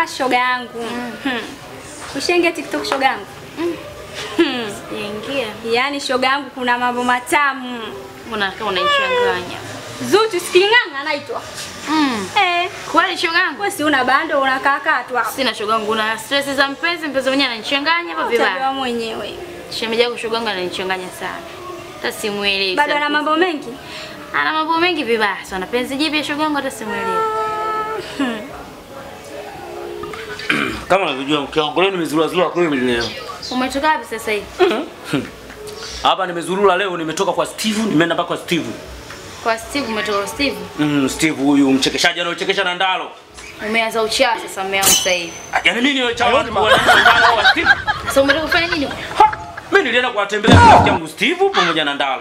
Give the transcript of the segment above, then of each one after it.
Ah, shoga yangu. Ushaingia TikTok shoga yangu? Sijaingia. Yaani shoga yangu kuna mambo matamu. Mbona kama unaichanganya? Zuchu sikinganga anaitwa. Kweli shoga yangu? Wewe si una bando unakaa kaa tu hapo. Sina shoga yangu, una stress za mpenzi, mpenzi mwenyewe ananichanganya hapa vibaya. Utajua mwenyewe. Shemeji yako shoga yangu ananichanganya sana. Hata simuelewi. Bado ana mambo mengi? Ana mambo mengi vibaya sana. Penzi jipya shoga yangu hata simuelewi. Kama unavyojua mke wangu leo nimezurura zurura kweli leo. Umetoka wapi sasa hivi? Hapa nimezurura leo, nimetoka kwa Steve, nimeenda mpaka kwa Steve. Kwa Steve umetoka kwa Steve? Steve huyu mchekeshaji anaochekesha na Ndalo. Umeanza uchawi sasa mume wangu sasa hivi. Yaani nini wewe chawa watu wa Ndalo wa Steve? Sasa umetoka kufanya nini? Mimi nilienda kuwatembelea rafiki yangu Steve pamoja na Ndalo.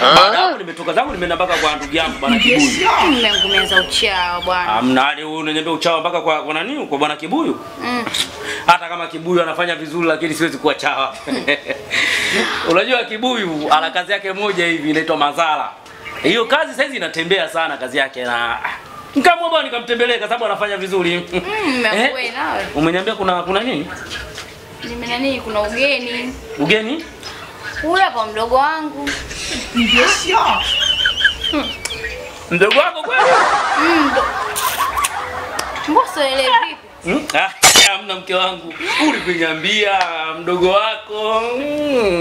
Baada hapo nimetoka zangu nimeenda mpaka kwa ndugu yangu bwana Kibuyu. Mume wangu umeanza uchawi bwana. Hamna, wewe unaniambia uchawi mpaka kwa nani? Kwa bwana Kibuyu? Hata kama Kibuyu anafanya vizuri lakini siwezi kuwa chawa. Unajua Kibuyu ana kazi yake moja hivi inaitwa Mazala. Hiyo kazi saizi inatembea sana kazi yake na nikamwomba bwana nikamtembelee kwa sababu anafanya vizuri. Wewe nawe. Umeniambia kuna nini? Nime nani kuna ugeni. Ugeni? Huyu hapa mdogo wangu. Mdogo wako kweli? Mbona elewi vipi? Hamna mke wangu. Ulikuniambia mdogo wako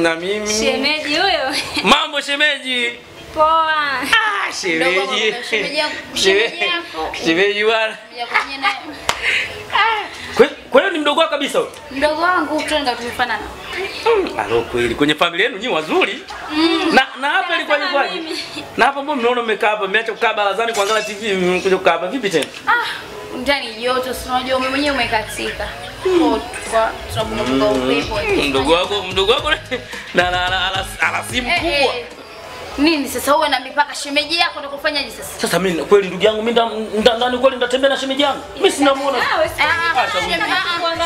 na mimi. Shemeji huyo. Mambo shemeji. Poa. Ah, shemeji. Shemeji yako. Shemeji bwana. Kwa hiyo ni mdogo wako kabisa huyo? Mdogo wangu tunaenda tumefanana. Alo kweli kwenye familia yenu nyinyi wazuri. Na hapa ilikuwa ni kwaje? Na hapa mbona mnaona mmekaa hapa mmeacha kukaa barazani kuangalia TV mmekuja kukaa hapa vipi tena? Ndani joto si unajua mimi mwenyewe umekatika. Kwa tunapunga upepo. Mdogo wako na ana simu kubwa. Nini sasa uwe na mipaka shemeji yako ndio kufanyaje sasa? Sasa mimi kweli ndugu yangu mimi ndani kweli nitatembea na shemeji yangu? Mimi sinamuona.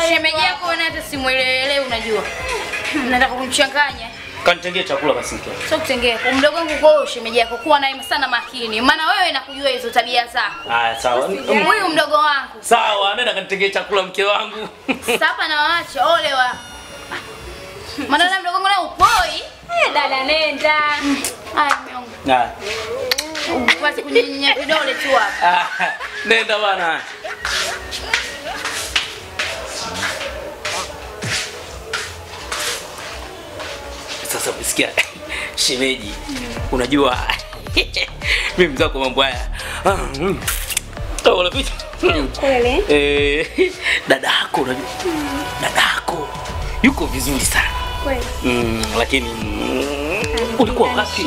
Shemeji yako wewe hata simuelewele unajua. Nataka kumchanganya. Kanitengee chakula basi mke. Sio kutengea. Mdogo wangu kwa wewe shemeji yako kuwa naye sana makini. Maana wewe nakujua hizo tabia zako. Haya sawa. Huyu mdogo wangu. Sawa, nenda kanitengee chakula mke wangu. Sasa hapa nawaacha ole wa. Maana na mdogo wangu na upoi. Dada nenda. Haya miongo. Na. Basi kunyinya vidole tu hapa. Nenda bwana. Sasa umesikia shemeji. Unajua mimi mzako mambo haya. Unapita. Kweli? Dada yako unajua. Dada yako yuko vizuri sana. Kweli. Lakini ulikuwa wapi?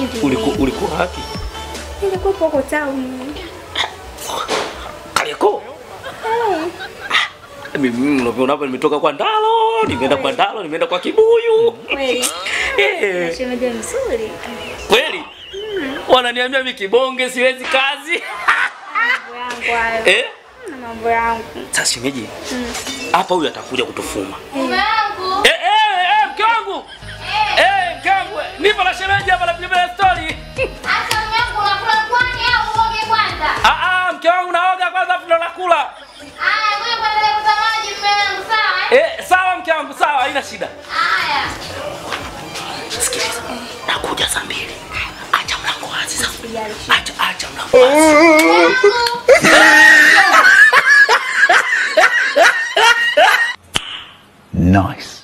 Ulikuwa wapi? Nilikuwa poko town. Kariakoo? Mimi unaona hapa nimetoka kwa Ndalo, nimeenda kwa Ndalo, nimeenda kwa Kibuyu. Kweli. Shemeji mzuri. Kweli? Wananiambia mimi kibonge siwezi kazi. Mambo yangu hayo. Mambo yangu. Sasa shemeji. Hapa huyu atakuja kutufuma. Mume wangu. Mke wangu. Mke wangu. Nipo na shemeji hapa napiga story. Acha mume wangu unakula kwani au uoge kwanza? Mke wangu naoga kwanza afu ndo nakula. Haya, ngoja kuendelea kutamaji mume wangu, sawa? Sawa mke wangu, sawa, haina shida. Haya. Sikiliza. Nakuja saa 2. Acha mlango wazi sasa. Acha mlango wazi. Nice.